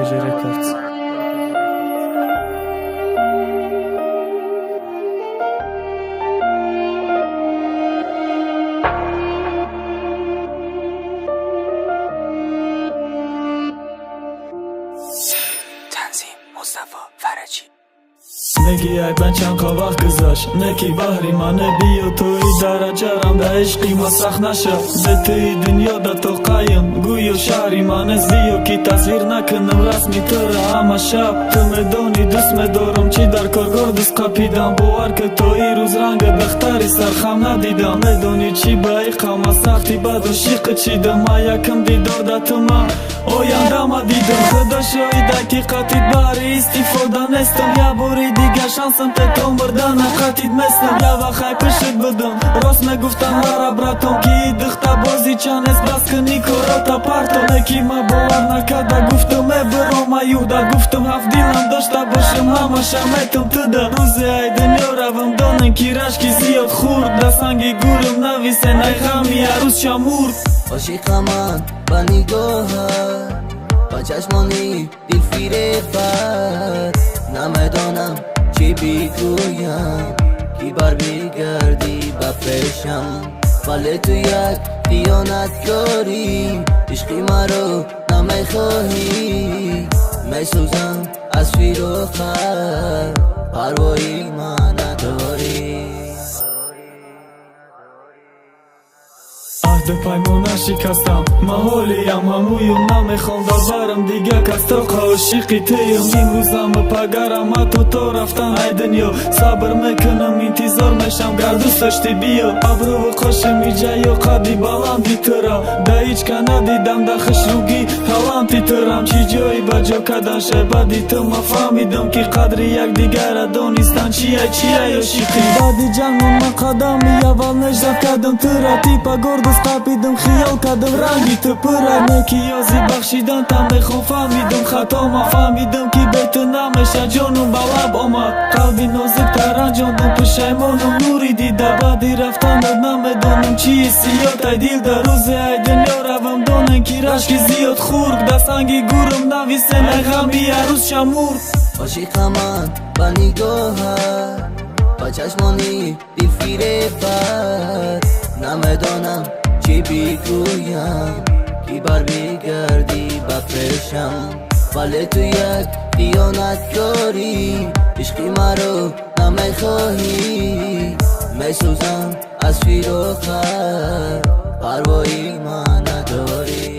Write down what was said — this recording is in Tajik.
RPG Records. تنظیم مصطفی فرجی. نگی ای بن چند وقت گذشت، نکی بحری من بیو توی درجه رم ده عشقی ما سخت نشه ده توی دنیا ده تو قایم گویو شهری من از بیو کی تصویر نکنم رسمی تو را همه شب تو میدونی دوست میدارم چی در کارگار دست قپیدم باور که توی روز رنگ دختری سرخم ندیدم میدونی چی به ای قمه سختی بد و شیق چیدم ما یکم دیدار ده تو ما оянда ма дидам худо шоҳида ки қатид баҳри истифода нестам я бори дига шансам те то мурдана қатид местам я вақай пишит будам рост мегуфтам мара братом ки духта бози чанес бас куни корота парто неки ма бовар накарда гуфтам мебуром аюда гуфтам ҳафт дилам дошта бошам ҳамаша метам туда рӯзе ай дунё равам донем ки рашки зиёд хурд да санги гурам нависен ай ғами арӯзша мурд. Ошиқаман ба нигоҳат, ба чашмони дилфиребат, намедонам чӣ бигӯям ки бармегардӣ ба пешам, вале ту як хиёнаткорӣ, ишқи маро намехоҳӣ, месӯзам аз фироқат, парвои ман надорӣ. Аҳду паймона шикастам, маҳолиям ҳамуюм, намехом дар барам дига кас тоқа ошиқи туюм. Имрӯзам пагарам ҳатто то рафтан ай дунё сабр мекунам, интизор мешам гар дӯст дошти биё. Абруву қошим иҷаё қадди баланди тура да ҳеҷ ка надидам да хушругӣ таланти турам. Чӣ ҷои ба ҷо кардан шайбади ту ма фаҳмидам ки қадри якдигара донистан чия чия ошиқӣ. Баъди ҷангон ма қадами аввал нежда кардам тура, типа гордост қапидам хиёл кардам ранги ту пура. Неки ёзи бахшидан там мехом фаҳмидам хато ма фаҳмидам ки бе ту намеша ҷонум ба лаб омад. Қалби нозук таранҷондум пушаймонум нури дида, баъди рафтанат намедонам чӣ ҳиссиёт ай дил да. Рӯзе ай дунё равам донем ки рашки зиёд хурд, да санги гурам нависен ай ғами арӯзша мурд. Ошиқаман ба нигоҳат, ба чашмони дилфиребат, намедонам чӣ бигӯям ки бармегардӣ ба пешам, вале ту як хиёнаткорӣ, ишқи маро намехоҳӣ, месӯзам аз фироқат, парвои ман надорӣ.